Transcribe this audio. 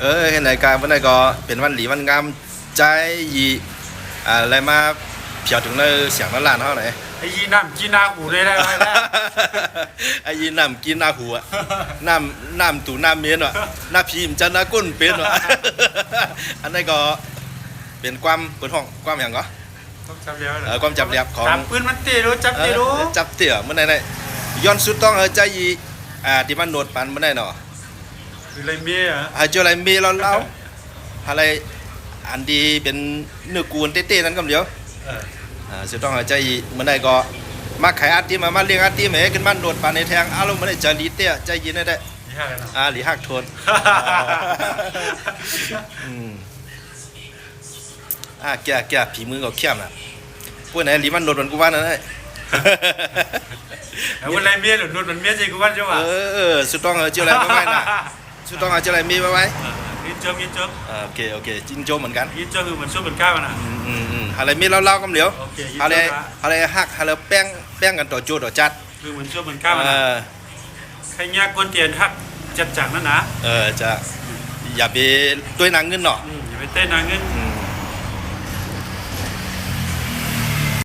ເອີ ເຮັດໃດກະມື້ໃດກໍເປັນວັນດີວັນງາມ ໃຈຢີ່ ອ່າ ໄດ້ມາພຽວເຖິງໃນສຽງນອນຫຼານເຮົາໄດ໋. ໄອ້ຢີ່ນ້ຳກິນໜ້າຫູໄດ້ ໄດ້ ໄດ້ ໄອ້ຢີ່ນ້ຳກິນໜ້າຫູ ນ້ຳ ນ້ຳຕູນ້ຳເມນວະ ໜ້າຜີມັນຈະໜ້າກົ້ນເປັນວະ. ອັນນັ້ນກໍເປັນຄວາມ ເພິ່ນຮ້ອງຄວາມຫຍັງກໍ ຄວາມຈັບແຫຼບ ເອີ ຄວາມຈັບແຫຼບຂອງ ຕາມປືນມັນເຕະໂລ ຈັບເຕະໂລ ເອີ ຈັບເຕະ ມື້ໃດໄດ້ ຍ້ອນສຸດຕ້ອງໃຫ້ໃຈຢີ່ ອ່າ ທີ່ມັນໂນດປັນມື້ໃດເນາະ ຄືໄລເມອະ ໃຫ້ເຈົ້າໄລເມລາວໆ ໃຫ້ໄລ ອັນທີ່ເປັນເນື້ອກູນເຕະໆນັ້ນກຳດຽວ ເອີ ອ່າ ສຸດຕ້ອງໃຫ້ໃຈອີ່ ມື້ໃດກໍມາຂາຍອາຕິມ ມາລ້ຽງອາຕິມ ເອີ ຂຶ້ນມາໂນດປັນໃຫ້ແທງ ອາລົມມື້ໃດຈະລີເຕະ ໃຈຢີ່ແນ່ ອ່າ ລີຮັກໂທນ ອືມ ອ່າ ແກ່ ແກ່ ຝີມືເຂົາແຄມນະ ພວກໄນລີມັນໂນດມັນກູວ່ານັ້ນ ເອົາໄລເມໂນດມັນເມໃສ່ກູວ່າເຈົ້າວ່າ ເອີ ສຸດຕ້ອງເອົາເຈົ້າໄລໄວ້ນະ ສຸດຕ້ອງເອົາເຈົ້າໄລເມໄວ້ ຍິນຈົມ ຍິນຈົມ ໂອເຄ ໂອເຄ ຍິນຈົມເໝືອນກັນ ຍິນຈົມຄືມັນຊຸບມັນກ້າວນະ ອືມ ອືມ ອືມ ໃຫ້ໄລເມລາວໆກຳດຽວ ໂອເຄ ໃຫ້ໄລຮັກ ໃຫ້ໄລແປ້ງ ແປ້ງກັນຕໍ່ໂຈຕໍ່ຈັດ ຄືມັນຊຸບມັນກ້າວນະ ເອີ ໃຫ້ຍາກຄົນທີ່ຮັກຈັດຈັງນັ້ນນະ ເອີ ຈະ ຢ່າໄປຕົວະໜາເງິນເນາະ ອືມ ຢ່າໄປເຕະໜາເງິນ ອືມ